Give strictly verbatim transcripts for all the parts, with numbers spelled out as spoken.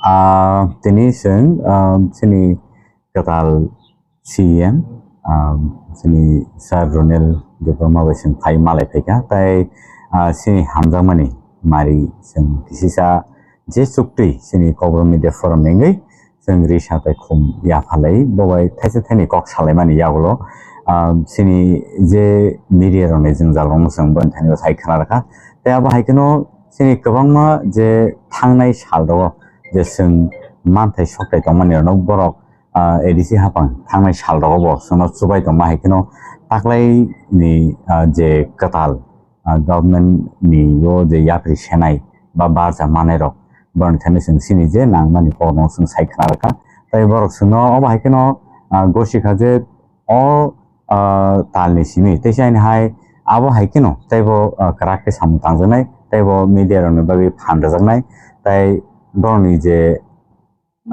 Ah, tini chwng, ah, chini kwtal C E M, ah, chini Sir Ronel Debbarma bai chwng phai malai phaikha, tai, ah, chini hamjakmani mari chwng kisisa je chukti chini Kokborok Media Forum ni wngwi chwng risa tai khum yaphalai bo bai thaisa thaini kok salaimani yagulo, ah, chini je media rokni jwngjal rokno chwng boni thani bo sai khna rwkha. Tai abo hai kheno chini kwbangma je thangnai sal rogo je chwng manthai sokthai tongmani rokno borok, ah, A D C hapang thangnai sal rogo bo chwngno chubai tongma hai kheno taklaini, ah, je kwtal, ah, government ni o je yapri senai ba barja manai rok borokni thani chwng chini je nangmani kokno chwng sai khna rwkha. Tai borok chwngno obo hai kheno, ah, gosi kha je o, ah, talni simi teisa hai abo hai kheno teibo, ah, kwrak khe samung tangjaknai teibo media rokni bagwi phan rwjaknai tai borokni je,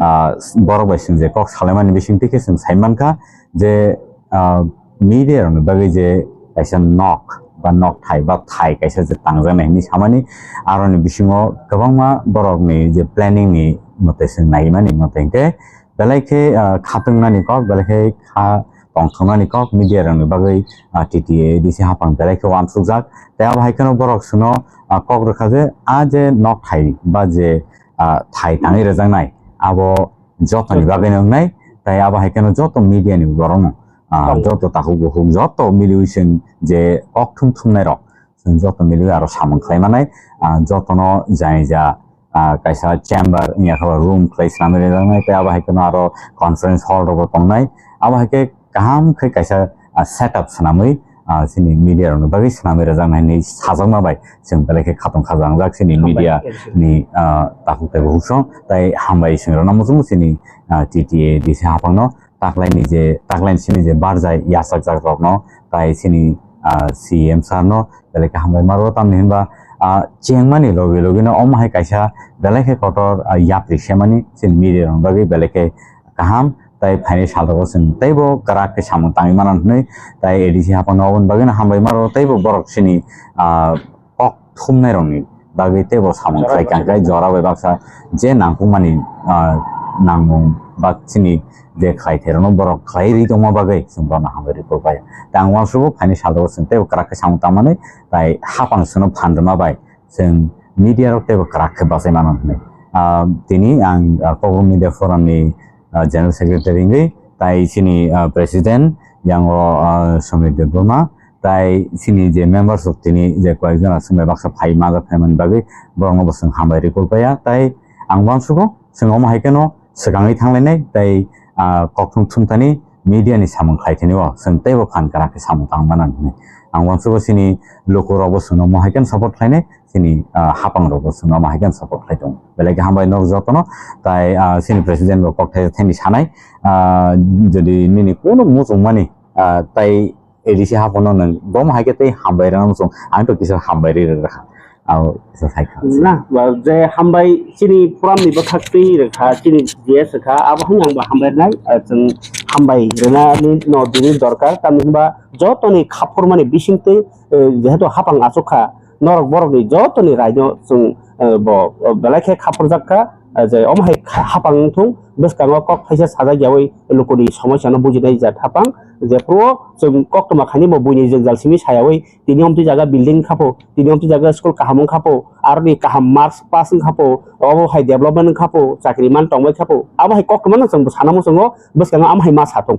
ah, borok bai chwng je kok salaimani bisingtwi khe chwng sai mankha je, ah, media rokni bagwi je kaisa nok ba nok thai ba thai kaisa je tangjaknai hinwi samani, aroni bisingo kwbangma borokni je planning ni mote chwng naimani mote hinkhe belai khe, ah, khatungnani kok, belai khe kha tongthoknani kok media rokni bagwi, ah, T T A D C hapang belai khe uansukjak. Tei abo hai kheno borok chwngno, ah, kok rwkha je a je nok thai ba je, ah, thai tangwi rwjaknai abo jotoni bagwi no wngnai. Tai abo hai kheno joto media ni borokno, ah, joto takhuk bukhuk joto miliwi chwng je kok thum thumnai rok chwng joto miliwi aro samung khlai manai, ah, jotono jani ja, ah, kaisa chamber wngya khe room khlai swnamwi rwjaknai, tei abo hai kheno aro conference hall rokbo tongnai. Abo hai khe kaham khe kaisa, ah, setup swnamwi, ah, chini media rokni bagwi swnamwi rwjaknai hinwi sajakma bai chwng belai khe khatong khajangjak chini media ni, ah, takhuk tei bukhuk song tai hambai chwng rwna muchungo chini, ah, T T A D C hapangno taklaini je, taklaini simi je barjai yachakjak rokno, tai chini, ah, C M sir no belai khe hambai maro, tamni hinba, ah, chengmani logi logi no omo hai kaisa belai khe kotor, ah, yapri semani chini media rokni bagwi belai khe kaham, tai phaini sal rogo chwng teibo kwrak khe samung tangwi mano hinwi tai A D C hapangno oboni bagwi no hambai maro, teibo borok chini, ah, kok thumnai rokni bagwi teibo samung khlai kang khe jora bai baksa je nangkukmani, ah, nangmung ba chini je khlai therokno borok khlai ri tongma bagwi chwng bono hambai rikuk bai. Tei ang uansukgo phaini salo chwng teibo kwrak khe samung tangmani tai hapang chwngno phan rwma bai chwng media rok teibo kwrak khe bachai mano hinwi. Ah, tini ang, ah, Kokborok Media Forum ni, ah, General Secretary wngwi tai chini, ah, President yango, ah, Somit Debbarma, tai chini je members rok tini je koyek jona chwng bai baksa phai majak phaimani bagwi borokno bo chwng hambai rikuk bai ya. Tai ang uansukgo chwng omo hai kheno swkangwi thanglainai tai, ah, kokthum thumthani media ni samung khlai thani o chwng teibo phan kwrak khe samung tang mano hinwi. Ang uansukgo chini lukurok bo chwngno omo hai kheno support khlainai, chini, ah, hapang rok bo chwngno omo hai kheno support khlai tongo. Belai khe hambai norok jotono, tai, ah, chini president bo kokthai thani sanai, ah, jodi nini kunu muchungmani, ah, tai A D C hapano nwng bomo hai khe tei hambai rwna muchung, ang to kisa hambai ri rwkha. Abo kisa sai kha. Na, ba je hambai chini forum ni bwkhak twi rwkha, chini G S kha, abo hwnwi ang bo hambai rwnai, ah, chwng hambai rwna ni no bini dorkar, tamni hwnba jotoni khaphurmani bisingtwi, eh, jehetu hapang achukha, norok borokni jotoni raino chwng, eh, bo, bo belai khe khaphurjak kha, eh, je omo hai kha-, hapang wng thung, bwskango kok thaisa sajak yaui lukuni somosya no bujinai jat hapang, jephuru chwng koktwma khainwi bo buini jwngjal simi sayaui tini omtwi jaga building khapo, tini omtwi jaga school kaham wng khapo, aroni kaham marks pass wng khapo, obo hai development wng khapo, chakri man tongbai khapo, abo hai koktwma no chwng bo sana muchungo bwskango amo hai ma satung.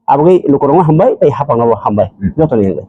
Aboni lukurokno hambai, tei hapangno bo hambai. Hmm. Jotoni hambai.